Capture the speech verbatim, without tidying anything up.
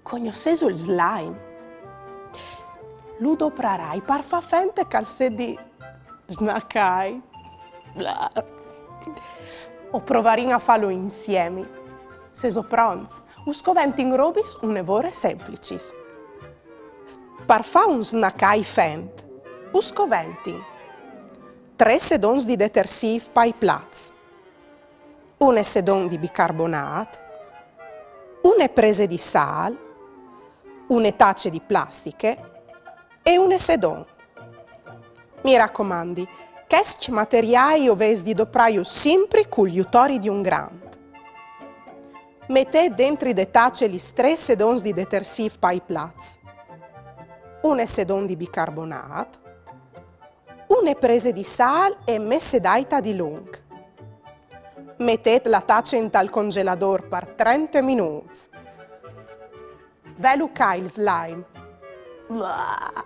Cognossêso il slime? Lu doprarai par fâ fente che al sedi snacai. Blah. O provarìn a fâlu insiemi. Sêso pronts? Us coventin robis une vore semplicis. Par fâ un snacai fent, us coventin trê sedons di detersîf pai plats, une sedon di bicarbonât, une prese di sâl, une tace di plastiche e une sedon. Mi racomandi, chescj materiâi o vês di doprâju simpri cul jutori di un grant. Metêt dentri de tace lis trê sedons di detersîf pai plats, une sedon di bicarbonât, une prese di sâl e messedait a dilunc. Metêt la tace intal congeladôr par trente minûts. Velu ca il slime. Uah!